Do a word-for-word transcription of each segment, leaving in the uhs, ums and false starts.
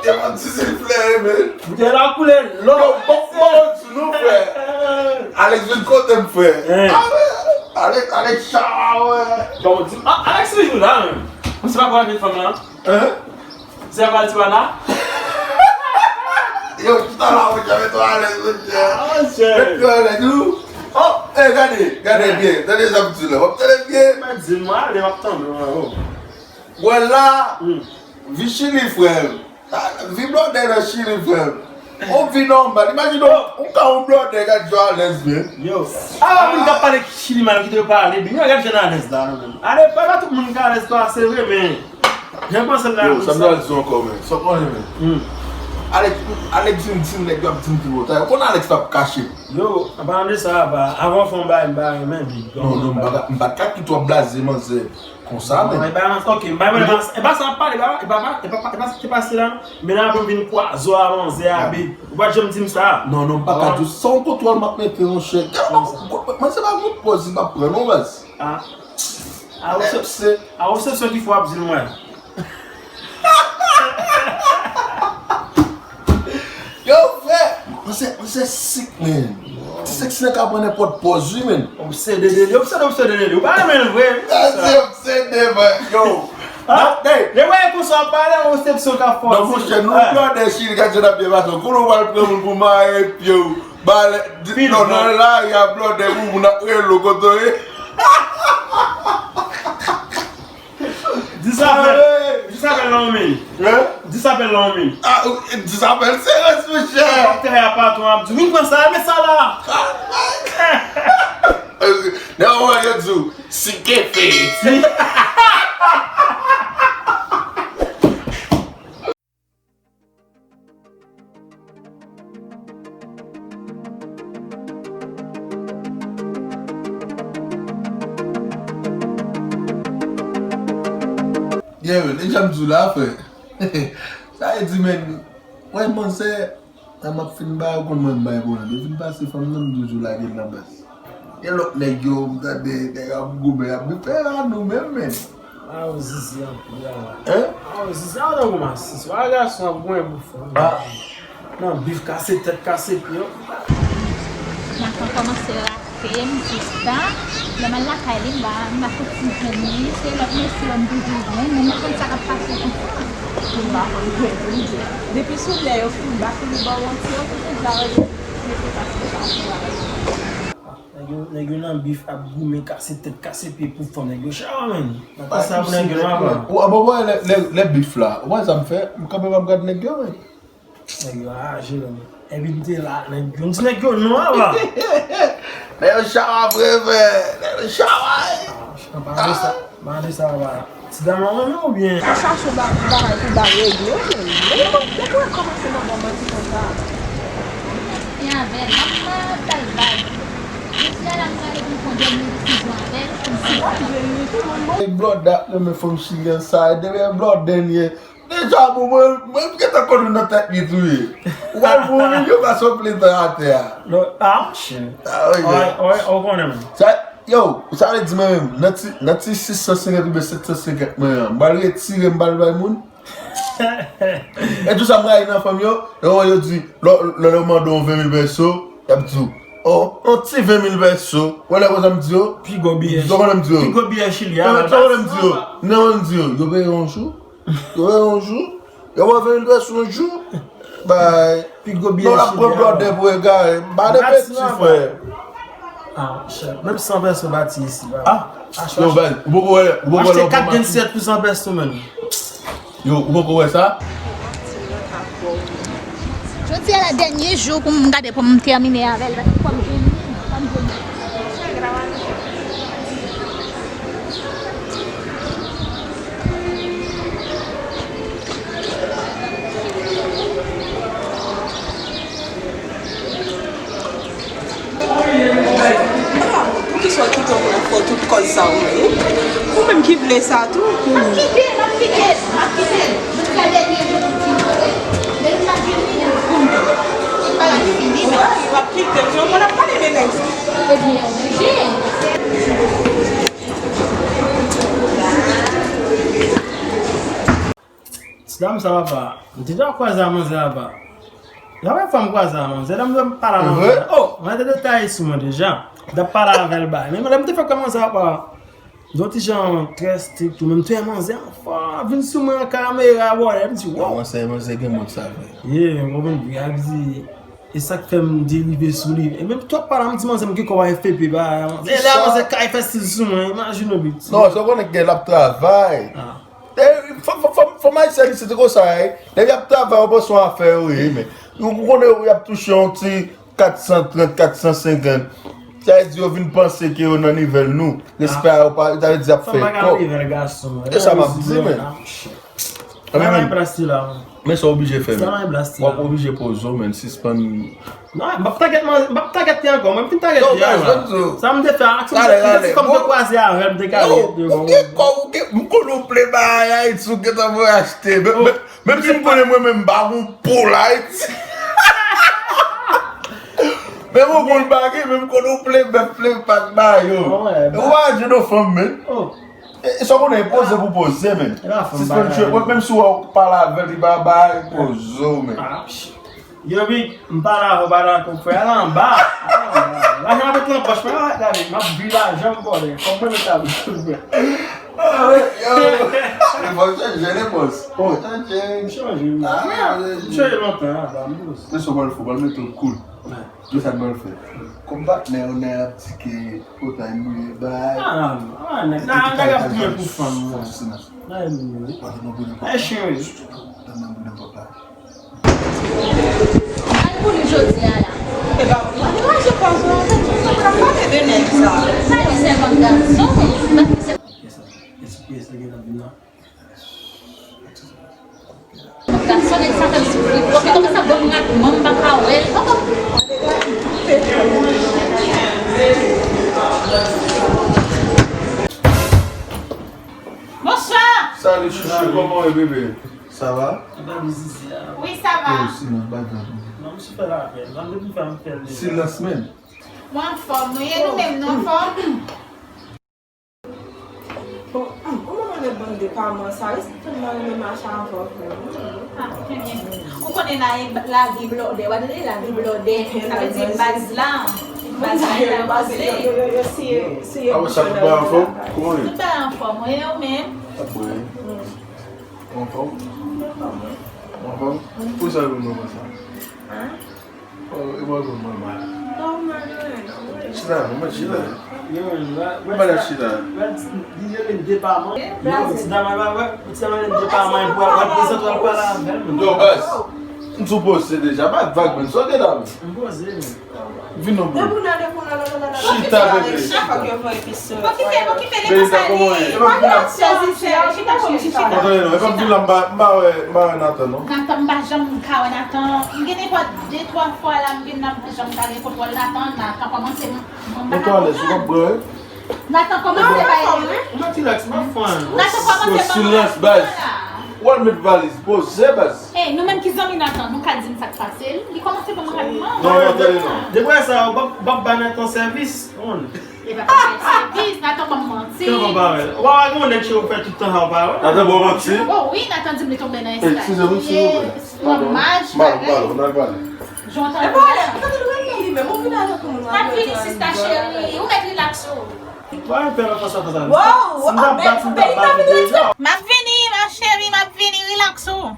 Te mwen di se flè, men. Bouteille la koule lò. Yo, bon, bon, di nou, frè. Alex vin kote m, frè. Hein. Ah, ouais. Alex, Alex, chawa, ouais. Bon, di, ah, Alex toujou la, men. Ou se pa kwa vin fanm lan? Hein? Se pa ti wana? Yo, chita la, mwen, jame to alèz, mwen, jame. Ah, chè. Mèt yo alèz, nou. Oh, eh, gade, gade byen. Tande sa m di la. W ap tande byen. Mwen di, mwen ale, m ap tande, mwen, oh. Wè la, hmm. Vi Chili, frè m. Ah, vi blòdè nan Chili, frè m. On vi nòmal. Imajine w, ou ka yon blòdè, gad jan alèz, men. Yo. Ah, moun k ap pale Chili mal, kite yo pale. Byen, gad jan alèz la, non, men. Ale, pa, pa tout moun ki alèz, pa, se vre, men. Jan panse la. Yo, sa m ta di w ankò, men. Sa w konnen, men. Hmm. Alex, Alex vin di m, nèg yo ap di m pi wo. Ou konn Alex p ap kache. Yo, an palan de sa, pa, avan w fè yon bagay, m pa renmen, big. Non, non, m pa, m pa t ka kite w ap blaze, manzè. Konsa, men. E pa, ok, m pa, e pa, e pa sa ap pale, e pa, e pa, e pa, e pa, e pa sa ki pase la, non. Men apre m vin kwaze w a manzè a, big. Ou pa t janm di m sa. Non, non, m pa ka di w. San kontwòl, m ap mete yon chèk. Mwen, se pa yon pòz li p ap pran, non, baz. Ah. A resepsyon, a resepsyon ki fò ap di l mwen. Yo, frè, mwen se, mwen se sik, men. Ti seksi nan ka pran nenpòt pòz, wi, men. Obsede de li, obsede, obsede de li. Ou pa renmen l vre, wi. Sa se obsede, men. Yo. Ah, hey. Lè w wè konsa w ap pale, obsesyon ka fò. Non, monchè, nou blòdè Chili, gad jan n ap byen pase. Konnen w pral pran moun pou mare pye w. Balè, di, non, nan lari a, blòdè, moun ap rele w kote w ye. Dis apèl. Dis apèl nan yon minit. Hein? Dis apèl nan yon minit. Ah, dis apèl se rès, monchè. Doktè a patwon ap di, "Vin pran sa, met sa la." Nan yon moman, yo di w, "Si ke fe." Si. Yeah, men, e jan m di w la, frè. Sa vle di, men, mwen, mwen, se, lè m ap fin bay, ou konn mwen, m bay pwoblèm. Yo fin pase fanm nan, m toujou lage l nan baz. Gen lòt nèg yo, m tande, nèg ap goumen, ap fè a nou menm, men. A yo zizi anpil la. Hein? A yo zizi, a yo tankou masis. Wa gason ap goumen pou fanm. Ah. Nan bif, kase tèt, kase pye. Natan kòmanse rate m, sista. Lè m al lakay li, m pa, m pa fouti jwenn li. Se lòt mesye yo m toujou jwenn, men m pa konn sa k ap pase konsa. M pa konn jwenn li. Depi sou lè yo fin bat li, li ba w manti, yo toujou ja yo mete pase sa pou la. Nèg yo, nèg yo nan bif ap goumen, kase tèt, kase pye pou fanm. Nèg yo chawa, menn. Nan tan sa pou nèg yo nan avan. Ou, ou, ou, lè, lè, lè bif la, ou wè sa m fè? M kanpe m ap gad nèg yo, menn. Nèg yo raje, menn. Epi m te la, nèg yo, m di nèg yo non avan. Nèg yo chawa vre, vre. Nèg yo chawa. Ah, an palan de sa. Mande sa va. Ti dam lan renmen w oubyen? Al chache ba-, bagay pou bay regle, wi, men. Depi, depi w kòmanse nan bon manti konsa. E avè l, m ap nan tay bay. Jodi a la, m prale pran yon dènye desizyon avè l, pou m di sa. E blòdè ap renmen fanm chilyen sa, e depi blòdè n ye. Deja, bon, mwen, mwen, m gentan konn ou nan tèt li tou ye. Ou pral mouri, yo pa sot plentan atè a. Non, ah, monchè. Ah, wi, wi, wi, ou konnen, menn. Sa, Yo, sa vle di mwen menm, nan ti, nan ti sis san senkant oubyen sèt san senkant mwen an, m pral retire, m pral bay moun. E tou sa m rayi nan fanm yo, yo, yo di, lè, lè, lè yo mande yon ven mil pèso, y ap di w, oh, yon ti ven mil pèso. Wè lè konsa m di yo, pi gwo biyè, sa w konnen m di yo? Pi gwo biyè Chili a, sa w konnen m di yo? Non, m di yo, yo peye yon jou. Yo peye yon jou. Yo pran ven mil pèso yon jou. Bay. Pi gwo biyè Chili a. Non, l ap pran blòdè pou egare. M pa de peti, frè. Ah, chè. Menm san pèso bati isi, ba. Ah. Yo, bay. Ou poko wè, ou poko wè lè w pran mati. Achte kat vennsèt pou san pèso, menn. Yo, ou poko wè sa? Jodi a la dènye jou pou m gade pou m tèmine avè l, paske fò m jwenn li, fò m jwenn li. E sa tou pou nou. M ap kite l, m ap kite l, m ap kite l. Mwen fè dènye jou pou m fin. Mwen pa la fini, men. W ap kite l, men w konn ap pale de nèg sa. Ebyen, oblije. Ti dam sa papa, m te deja kwaze a manzè papa. Lè mwen fè m kwaze a manzè, lè m pale a manzè. Oh, mwen te detay sou mwen deja. M t ap pale avè l bay. Men lè m te fè kwaze a manzè papa, yon ti jan trè strik tou, men m te wè manzè anfòm, vin sou mwen an kamera, bòdè, m di, wow. Manzè, manzè gen mòd sa vre. Yeah, m konprann, y ap di, e sa k fè m derive sou li. E menm twòp pale, m di manzè, m gen kòb a F P P, ba, e lè manzè kay fè stil sou mwen, imajine w, bit. Non, sa w konnen gen l ap travay. Ah. E, fò, fò, fò, fò m al sèvi, se te konsa, e. Depi y ap travay, yo panse yon afè yo ye, men. Ou konnen, y ap touche yon ti kat san trant, kat san senkant. Sa vle di, yo vin panse ke yo nan nivo nou. Respè a yo pa, sa vle di, y ap fè kòb. E sa m ap di, men. Sa bay plas li la. Men sa w oblije fè, men. W ap oblije poze w, men, sispann. Non, m p ap tagèt manzè, m p ap tagèt li ankò, mwen m fin tagèt li a la. Sa m te fè, aksyon m te, se kòm m te kwaze avè l, m te ka di. Ou gen kòb, ou gen, m konnen w ple bagay Ayiti, ou gentan voye achte. Menm, menm, menm si m konnen mwen menm m pa gon poul Ayiti. Menm ou gon bagay, menm konnen w ple bèf, ple pat ba yo. Ou pa jwenn yon fanm, men. E, e sa w konnen, e poze pou poze, men. Sispann jwe, menm si w pale avè l, li pa bay, poze w, men. Yo, Big, m pale avè w, pa dakò, frè, al anba. Al anba. Lajan ap ret nan pòch mwen, gade, m ap viv lajan m vòlè. Kòm mwen met lajan m vòlè. Yo, fò w chanje, ne, bòs. Chanje. M chanje, wi. M chanje lontan, a, ba m bòs. Men sa w pral fè, w pral mete w cool. Men sa m pral fè. Kòm patnè, ou nèg ap di ke potay mouye bay. Ah, ah, nèg, nèg ap priye pou fanm, mwen. Nèg mouye. Pase nan boudin papa. Al pou li jodi a la. E pa, pa degaje kò w, nou pa pale de nèg sa. Sa yon sèvant gason, pa ki sèvant. Gason, nèg sa fè m soufri. Oke, oke, sa bon rat, mwen, m pa ka wè l. Bonswa! Salut, chouchou, kòman w ye, bebe? Sa va? Wi, sa va. Oh, silans, bagay. Non, m sou fè lapè. Silans, men. Mwen anfòm, nou ye, nou menm, nou anfòm? Bon, hmm, ou menm avèk bann depaman sa, èske tout moun renmen mache avè w, frè m? Ah, trè byen. Ou konnen la, e lavi blòdè, w ap tande lavi blòdè. Sa vle di baz la, baz la, yo, yo, yo, yo, si, si, ah, wè, sa tout bagay anfòm? Kòman w ye? Tout bagay anfòm, wi, ou menm? Ap byen. Hmm. Ou anfòm? Anfòm? Anfòm? Poukisa w vin mwen konsa? Hein? Oh, e mwen konn mwen mal. Nòmal, wi, nòmal. Chita, mwen mèt chita. Mwen mèt chita. Yo, ti dam, mwen mèt depaman. Yo, ti dam, mwen mèt depaman, pou al prezante, al pale avè l. Yo, baz, m sou poze deja, pa vag, men, sa w gen la, men. M poze, men. Vin non, bro. Chita, bebe. Chak fwa ke yo fè episode. Bon, kite, bon, kite, li konsa li. Belinda, kòman w ye? Chita, chita, chita. Antann non, e pa vin la, m pa, m pa wè, m pa wè Nathan, non. Nathan, m pa janm ka wè Nathan. M gen nenpòt de, twa fwa la, m vin la, m pa janm ka gen kontwòl Nathan. Nathan kòmanse, m, m, m pa ka konprann. Nathan kòmanse bay. Ou mèt rilaks, m ap fann. Nathan kòmanse ban mwen silans, baz. Ou al met valiz, poze, baz. Ey, nou menm ki zanmi Nathan, nou ka di m sa k pase l. Li kòmanse ban m rapidman. Non, non, tande non. Depi sa, w p ap, w p ap ba Nathan sèvis. E pa fè sèvis, Nathan ban m manti. Kè w pa wè l. W pa wè gen yon nèg che w fè tout tan sa w pa wè. Nathan ba w manti? Oh wi, Nathan di m li tonbe nan eskaliye. Eskize m, silvouplè. Nan mach, bagay. Pardon, pardon, pardon. Jan w tande la. M ap vini, sista cheri. Ou mèt rilaks ou. Mwen fè nan fas a fas avè l. Wow, si m t ap bat, si m t ap bat li deja. M ap vini, ma chérie, m ap vini, rilaks ou.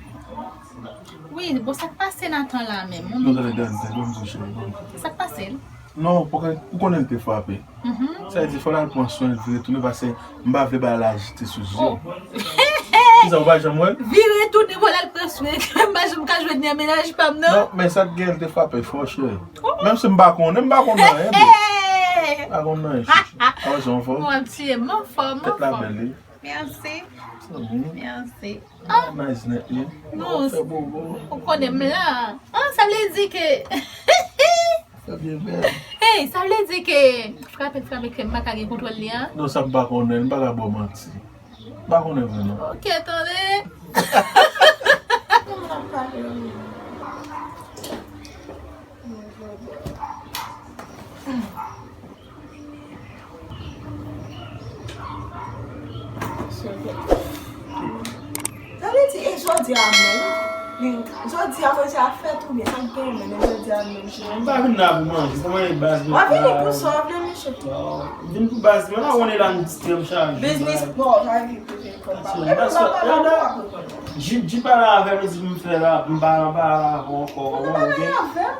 Wi, bon, sa k pase Nathan la menm? Non, tande, tande, tande, ban m di w, cheri, ban m di w. Sa k pase l? Non, paske ou konnen l te frape. Mhm. Sa vle di, fò l al pran swen l, vin retounen, paske m pa vle bagay la ajite sou zye w. Oh. Kisa, ou pa janm wè l? Vire tounen pou l al pran swen. M pa janm ka jwenn li nan mennaj pa m, non. Non, men sa k gen, l te frape fò, cheri. Oh. Menm si m pa konnen, m pa konnen anyen, bebe. Hey! M pa konnen anyen, chouchou. Kòman w ye, anfòm? Mwen byen, m anfòm, m anfòm. Tèt la bèl, wi. Mèsi. Mhm. Mèsi. Ah. Nice nèt, wi. Non, fè bobo. Ou konnen m la. Ah, sa vle di ke Fè byen bèl. Hey, sa vle di ke frape, frape ke m pa ka gen kontwòl li a? Non, sa m pa konnen, m pa ka ba w manti. M pa konnen vre non. Ok, tande. Sa vle di, e jodi a menm, li, jodi a manje a fèt oubyen sa k genyen menm, e jodi a menm, cheri? M pa vin la pou manje, pou manje baz mwen. W ap vini pou sa, w ap vle manje tou. Vin pou baz mwen, la, on est là, nou distrè m chaje. Biznis, bon, sa vle di pou vin kòb pa. Epi m ap pale avè w, w ap reponn mwen. Jip, jip pale avè m, li di pou m fè la, m pa, m pa la ankò, ou konprann, ok? Pale avè m.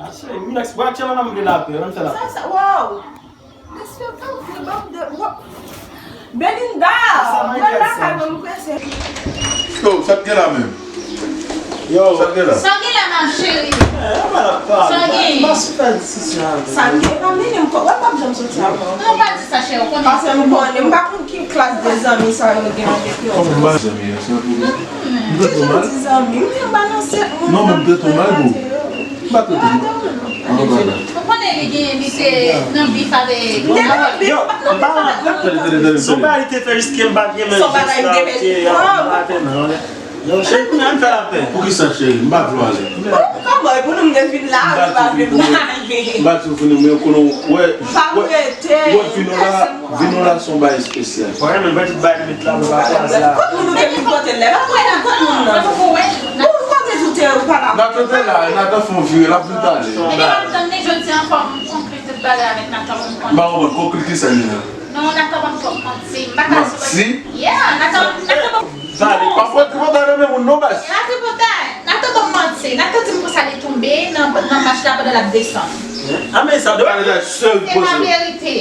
Ase, relax, bwa tchè nan m vle lapè, ann fè lapè. Sa, sa, waw! Mesye, tanpri, ban m de, wa-, Belinda! Mwen lakay mwen, m prese. Yo, sa k gen la menm? Yo. Sa k gen la? Sa k gen la, ma chérie? Sa k gen? Sa k gen? Pa vini, m pa, w pa janm soti avè w. Non, pa di sa, chè, ou konnen. Paske m konnen, m pa konn ki klas de zanmi sa yo gen avèk yo. Kòman m ba zanmi an, se yon pwoblèm? M trete w mal? Ki jan di zanmi? M gen balanse moun. Non, men m trete w mal, boo. M pa trete w mal. An, pa mal. Ou konnen li gen, li te nan bif avèk. Yo, m pa rantre. Tande, tande, tande, tande. Son bagay li te fè jiske m pa t gen menm jès la, ok, a maten nan. Yo, cheri, kounya ann fè lapè. Poukisa, cheri? M pa vle w ale. Kòman e pou nou m te vin la, nou pa vle m ale? M pa di w vini, men konnen w wè, wè, wè, vin w la, vin w la se yon bagay espesyal. Mwen menm, mwen tout bagay met la, mwen pa kwaze a. Kot moun ou te vin kote l la? Pa konnen kot moun nan. Ou kote tou te ou pa la. Natan te la, Natan fè yon vire, l ap vin talè. Epi m ap tann li jodi an, fò m konkli tout bagay avèk Natan, m konnen. M pa konprann, konkli kisa li la? Non, Natan ban m twòp manti. M pa ka sipòte. Manti? Yeah, Natan, Natan ban m. Pale. Pa pran tripotay nan men moun non, baz. Se pa tripotay. Natan ban m manti. Natan di m konsa li tonbe nan, nan mach la pandan l ap desann. Hein? Ah, men sa, de bagay sèl. Se pa verite.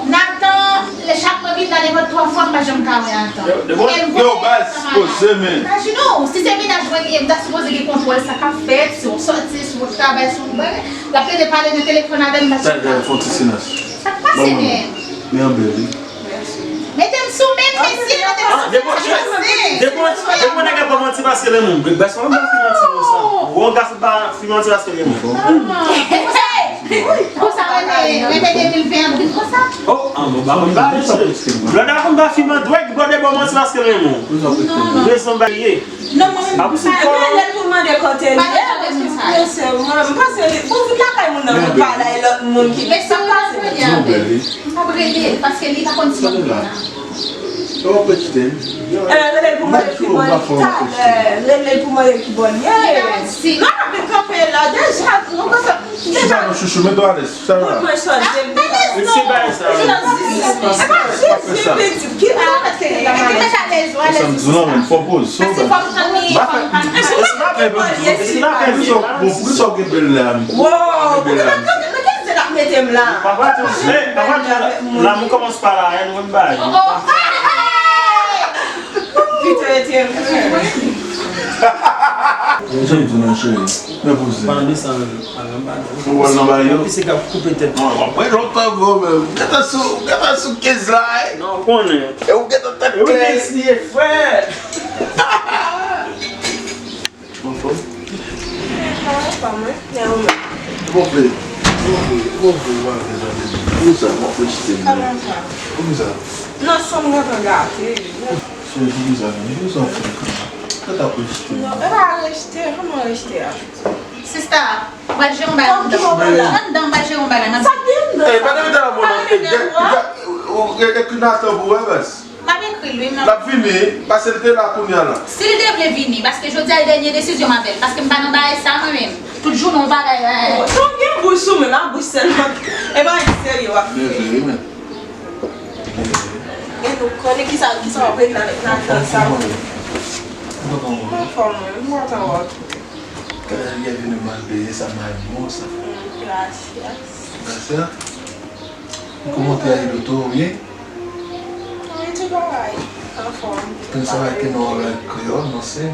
Natan, lè chak mwen vin la nenpòt twa fwa, m pa janm ka wè Natan. Yo, baz, poze men. Imajine w, si se mennaj mwen li ye, m ta sipoze gen kontwòl sa k ap fèt, si w sòti, si w travay, si w bagay. L ap plede pale nan telefòn avè m, m pa janm ka wè. Fè yon ti silans. Sa k pase menm? Li anbèl, wi. Mete m sou men, mesye, mete m sou men. Depi, depi, depi nèg la pa manti paske l renmen w. Bèl gason, ann ba fi manti konsa. Gwo gason pa fi manti paske l renmen w. Konsa, mwen te, mwen te de mil ven an, konsa. Oh, an, bon, ba, bon, ba, mesye. Blòd la konn ba fi manti, blòd de bò manti paske l renmen w. Non, non. Rezon ba ye. Non, mwen menm, pa rele l pou mande kote l ye. Mesye, mwen, m panse li, pou vin lakay moun nan, pou pale a lòt moun ki, sa k pase? M ap rele l, paske li pa konn si l ap vin la. Rele l pou mande ki bò l ye. Talè, rele l pou mande ki bò l ye. Non, l ap vin kanpe la, deja, nou konsa. Chita non, chouchou, mete w alèz. Sa va? Mesye, bay sa. Sa m di w la, men, fò poz. Sa w bay? Bon, poukisa w gen bèl la? Bèl la. Papa, tu sais, papa, tu sais, l'amour commence par la haine, ou menm bay. Pito ete m. Jan di non, cheri. Men poze. Pa nan desann. Ou wè l nan bagay yo? Pise k ap koupe tèt. Mwen, mwen, mwen, lontan vre, men. Gentan sou, gentan sou kenz la, eh. Non, ou konnen. E ou gentan tèt klè. E ou kenz li ye, frè. Ou anfòm? Anfòm, wi. E ou menm? Bon vre. Bon vre. Bon vre, ou pa vle tande. Poukisa? Mwen ap rejte. Kòman sa? Poukisa? Non, san m gentan gate. Cheri, poukisa? Poukisa w fè konsa? Tèt ap rejte. Non, e pa rejte. Kòman rejte a? Sista, m pral jere yon bagay anndan. Anndan, m pral jere yon bagay. Sa k gen anndan sa? Eh, pa de mete la, mon. Ekri Nathan pou wè, baz. M ap ekri l, wi, m ap. L ap vini, paske l te la kounye a la. Si l te vle vini, paske jodi a e dènye desizyon m avè l, paske m pa nan bagay sa, mwen menm. Tout jounen, yon bagay, bagay. Sa w gen bouch ou menm, a bouch sèlman. E bagay serye w ap fè. Byen jere, men. E nou konnen kisa, kisa w ap regle avèk Nathan sa. Mwen anfòm, mwen, mwen kontan wè w. Kè byenveni mal peye, sa mal bon, sa. Mm, gracias. Gracias. Kòman te ale doto, ou byen? Wi, tout bagay anfòm. Tout bagay te nan règ kreyòl, non, se.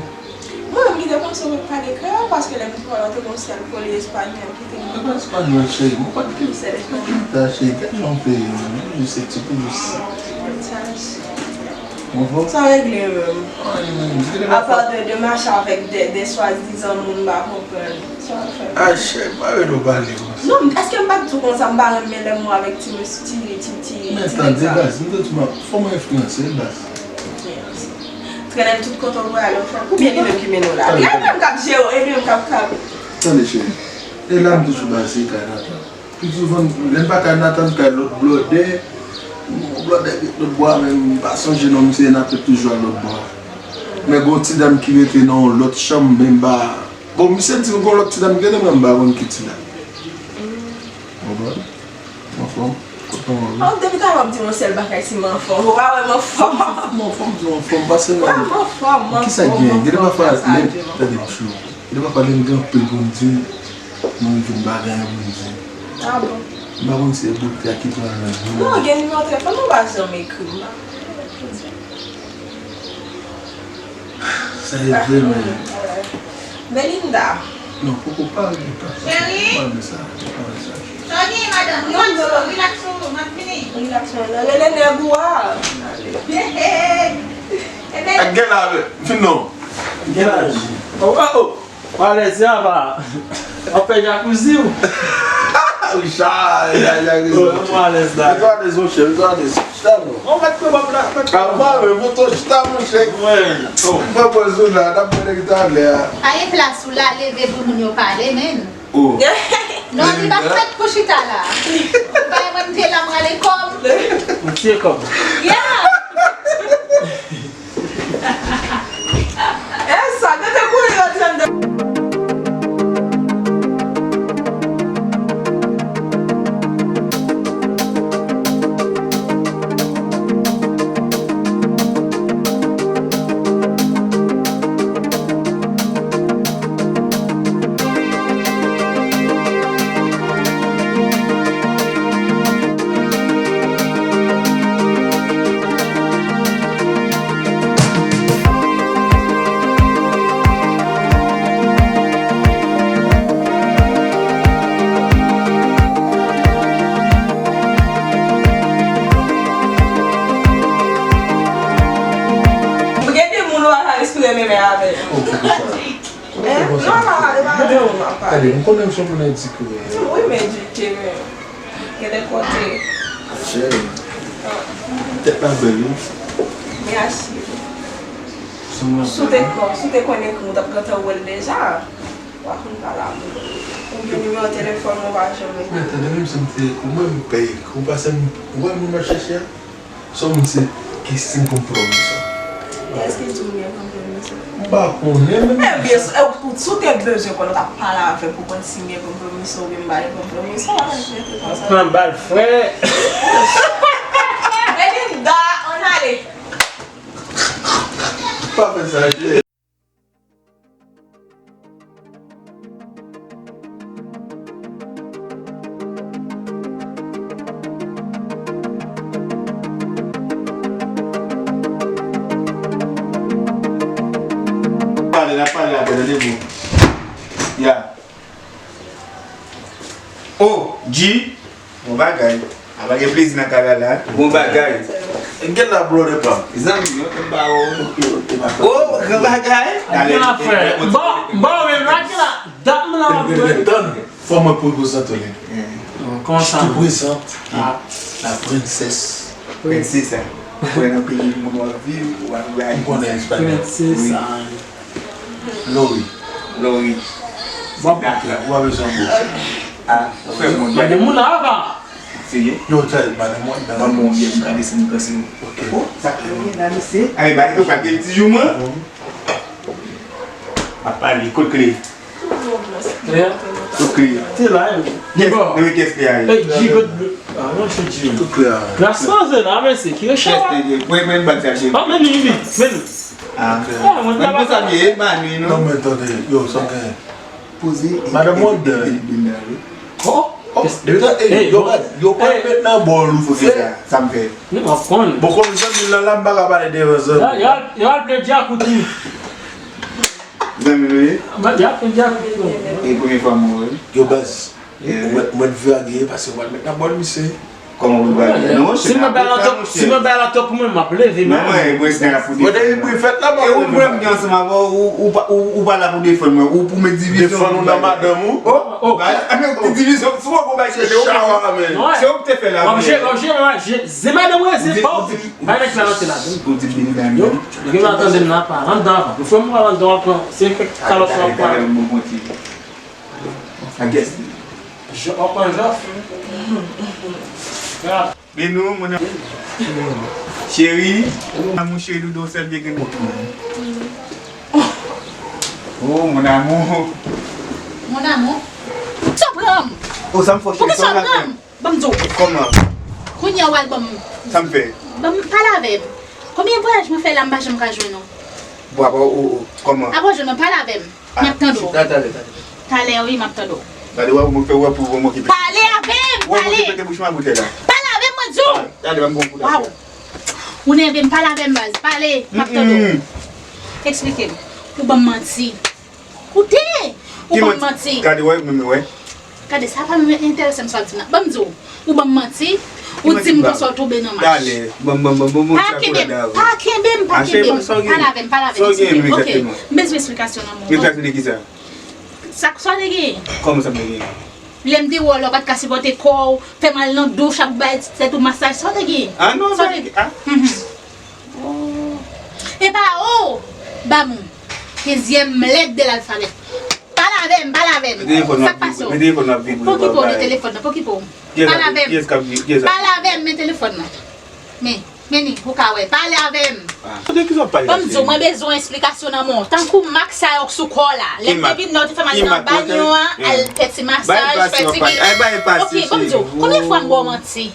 Mwen menm ki te panse ou pale kreyòl, paske lè m te wè w te gon sèl kolye espanyòl ki te nan. Mwen pa espanyòl, cheri, mwen pa t gen. Sèl espanyòl. Ta cheri, kèt jan w peye, mwen, jis se ti pou jis. Sa regle menm. Apa de, de mache avèk de, de swadizan moun m pa konprann. Sa w ap fè? Ay, cheri, pa vle nou pale konsa. Non, èske m pa t di w konsa m pa renmen lè m wè avèk ti mesye, ti, ti, ti, ti nèg sa? Men tande, baz, m te di w, fò mwen enfliyanse l, baz. Trennen tout kote w vle ale, w fè. Oubyen li menm ki mennen w la. Li menm k ap jere w, e li menm k ap, k ap. Tande, cheri. E la m toujou baze kay Nathan. Pi souvan, lè m pa kay Nathan, m kay lòt blòdè. Blòdè ret lòt bò a, men m pa sonje non misye, Nathan toujou al lòt bò a. Men gon ti dam ki rete nan yon lòt chanm, men m pa. Bon, misye di m gon lòt ti dam ki rete, men m pa konn ki ti dam. Konprann? M anfòm. Kot mwen ye? Oh, depi talè w ap di yon sèl bagay, si m anfòm. Ou pa wè m anfòm. M anfòm, m di w anfòm. Pase la. M anfòm, m anfòm. Kisa k gen? Gen de pafwa, lè, tande, Chou. Gen de pafwa, lè m gen anpil pou m di, mwen menm tou m pa gen anyen pou m di. Ah bon? M pa konn si se bout tè a ki pran nan men. Non, gen nimewo telefòn, ou pa janm ekri m. Sa e vre, men. Belinda. Non, poko pa, poko pa. Cheri. Pa de sa, pa de sa. Sa gen, madanm? Relax ou, relax ou, m ap vini. Relax ou, nan rele nèg ou a. Ak gen la, men. Fin non. Gen la. Oh, oh, oh. Alèz, sa va. W ap fè jakouzi w? Richard, Richard, Richard. Oh, mwen alèz la. Mete w alèz, monchè, mete w alèz. Chita non. Ou mèt pran bòb la, mèt pran bòb la. Mwen, mwen, mete w chita, monchè. Mwen, oh. Mwen pran pòz ou la, n ap pale talè a. Aye plas ou la, leve pou moun yo pale, men. Oh. Non, li pa fèt pou chita la. Ou bay mwen te la, m rale kòm. Ou tiye kòm. Yeah. E sa, gade kouri yo tande. Gen de moun ou pa ka respire menm avè l. Hein? Non, non, non, e pa de ou m ap pale. Tande, m konnen m se yon moun edike. Wi, m edike, men gen de kote. Cheri. Tèt la bèl, wi. Mèsi. Si w te konn, si w te konn ekri, ou t ap gentan wè l deja. W a konn pale a moun. Ou gen nimewo telefòn mwen, ou pa janm ekri. Men tande, menm si m te, ou mwen m pè ekri, ou pa se m, ou wè moun m ap chèche a? Se yon moun se ki siy konpwomiso. Èske l di w li gen konpwomiso? M pa konnen, men. Ebyen, si w te bezwen konnen, w t ap pale avè m pou konn si m gen konpwomiso oubyen m pa gen konpwomiso, w ap rete konsa. Pran bal frè. Belinda, ann ale. Pa fè sa, cheri. Pale, n ap pale apre, tande bro. Ya. O G. Bon bagay. A pa gen plezi nan kay la la. Bon bagay. Gen la, brother pa m. Zanmi, yo te ba ou. Ok, ok, dakò. Oh, gran bagay. Talè, gen afè. Bon, bon, men la, gen la. Dat m la, ap jwe. Tann, fò mwen prezante li. Konsa. Je te présente la princesse. Princesa. Ou wè nan peyi moun w ap viv, ou ap viv a Ayiti. M konnen espanyòl. Princesa. Lori. Lori. Bon, w ap bezwen anbo. Ah, ou fè moun. Madanm ou la, apa? Serye? Yo, tèl, madanm mwen nan. Ban mwen yon biyè, m ka desann kansi. Ok. Oh, sa k gen la, mesye? Ay, ba, yo pa gen ti jou, mwen. A pale, kote kle? Kle a? Kote kle? Te la, e. Yes, bon. Depi kès kle a ye? Ey, G, kote kle? Ah, non, se G. Kote kle a? Gras panze la, mesye, ki rechè la. Mwen, mwen, ban sa, G. Ah, men li, li, men li. Ah, mwen, mwen, konsa, byen, e ba nou, non? Non, men tande, yo, sa gen. Poze. Madanm Wonder. Oh, oh, depi tan, ey, yo pa, yo pa met nan bòl ou, frè. Sa m fè. Nou pa konn. Bon, kòm zanmi la, la, m pa ka pale devan zanmi. Yo, yo, yo al ple djakout li. Zanmi nou ye? Yo al ple djakout li. E premye fwa m wè. Yo, baz. Mwen, mwen vle ageye pase w al met nan bòl, misye. Kòman ou pral gen non, si mwen bay lantò, si mwen bay lantò pou mwen, m ap leve, men. Non, mwen, mwen, se la pou defann mwen. Mwen, depi fèt la, e ou pran m gen ansanm avè w, ou, ou pa, ou, ou pa la pou defann mwen, ou pou met divizyon. Defann ou nan madanm ou? Oh, oh, ba, men ou te divizyon, sou mwen, ou bay se ou. Chawa, men. Se ou ki te fè la. W ap jere, w ap jere, w ap jere, se madanm ou ye, se pa w. Bay nèg la rantre la. Ou di m vini nan yo. Nèg yo la tande m la, pa. Rantre dan la, pa. Ou fè m pral anndan, w ap pran, se kèk kalòt w ap pran. Gade, gade, bon, bon, ti. I guess. Je, w ap pran jòf. Benou, mon amour. Chéri, mon amour, chéri, doudou, sèl vye grenn. Oh, mon amour. Mon amour. Sa pran m. Oh, sa m fò, chéri, sa pran m. Ban m di w. Kòman? Kounye a w al ban m. Sa m fè? Ban m pale avè m. Konbyen vwayaj mwen fè la, m pa janm ka jwenn ou? Bon, apa, ou, ou, kòman? Apa w jwenn mwen, pale avè m. M ap tande w. Talè, talè, talè. Talè, wi, m ap tande w. Gade, wè, mwen fè, wè, pou mwen ki pete. Pale avè m, pale. Wè, mwen ki pete bouch mwen boutèy la. Pale avè m, mwen di w. Talè, ban m bon kout. Waw. Ou nève m, pale avè m, baz. Pale, m ap tande w. Eksplike m. Ou ban m manti. Koute! Ou ban m manti. Gade, wè, men, men, wè. Gade, sa pa menm enterese m sa w di m nan. Ban m di w, ou ban m manti, ou di m konsa w tonbe nan mach. Talè, ban m, ban m, ban m, ban m, pa kenbe m, pa kenbe m, pa kenbe m. Pale avè m, pale avè m, eksplike m. Ok, m bezwen eksplikasyon nan moman. Eksplikasyon de ki sa? Sa, sa w te genyen? Kòman sa m te genyen? Lè m te wè w la, w pa t ka sipòte kò w, fè mal nan douch, ap bay tèt ou masaj, sa w te genyen? Ah non, sa w te... Ah. Oh. E pa o, ba m dezyèm lèt de lalfabè. Pale avè m, pale avè m. Sa k pase w? Men telefòn nan ap vibre, men telefòn nan ap vibre. Pokipo, men telefòn nan, pokipo. Pale avè m. Pale avè m, men telefòn nan. Men, men ni, ou ka wè. Pale avè m. De ki sa w pale la, cheri? Ban m di w, mwen bezwen eksplikasyon nan men w. Tankou mak sa yo k sou kò w la. Lè m te vin la, ou te fè m al nan banyo a, al fè ti masaj, fè ti... Ok, ban m di w, konbyen fwa m ba w manti?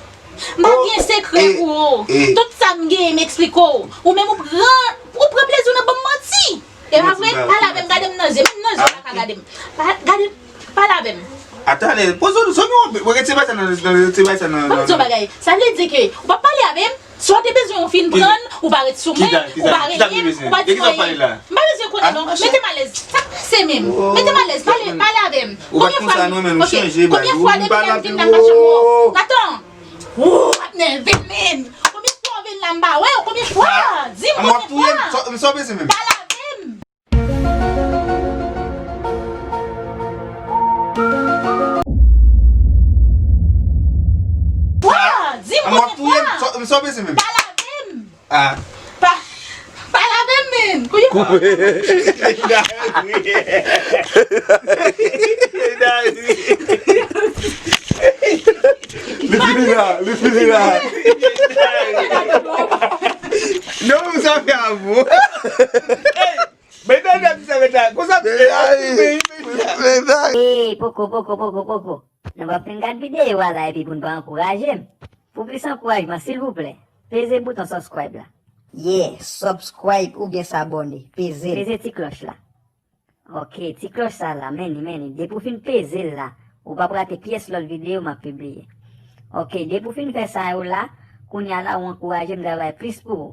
M pa gen sekrè pou ou. Tout sa m genyen, m eksplike w. Ou menm ou pran, ou pran plezi w nan ban m manti. E pa vre? Pale avè m, gade m nan zye. Menm nan zye w pa ka gade m. Pa, gade, pale avè m. Atalè, poze w, sa nou, mwen retire bagay sa nan, nan, retire bagay sa nan. Ban m di w bagay. Sa vle di ke ou pa pale avè m? Si w te bezwen yon fin pran, ou pa ret sou mwen, ou pa rele m, ou pa di m anyen. M pa bezwen konnen non. Mete m alèz. Sa k pase menm? Mete m alèz. Pale, pale avè m. Konbyen fwa m, ok, konbyen fwa depi lè m vin nan machann ou? Natan! Ou ap nève m, men. Konbyen fwa w vin la m pa wè w? Konbyen fwa? Di m konbyen fwa? M sou bezwen menm. Pale avè m. Fwa? Di m konbyen fwa? M sou bezwen menm. Pale avè m. Ah. Pa, pale avè m, men. Kounye a. Li fini la, li fini la. Non, sa fè avou. Hey, men tande ti sa, men tande. Konsa, men tande. Ey, poko, poko, poko, poko. Nou p ap fin gad videyo a la epi pou n pa ankouraje m. Pou plis ankourajman, silvouplè, peze bouton subscribe la. Yeah, subscribe oubyen s'abonner. Peze l. Peze ti klòch la. Ok, ti klòch sa la, men li, men li. Depi w fin peze l la, ou p ap rate pyès lòt videyo m ap pibliye. Ok, depi w fin fè sa yo la, kounye a la, ou ankouraje m travay plis pou ou.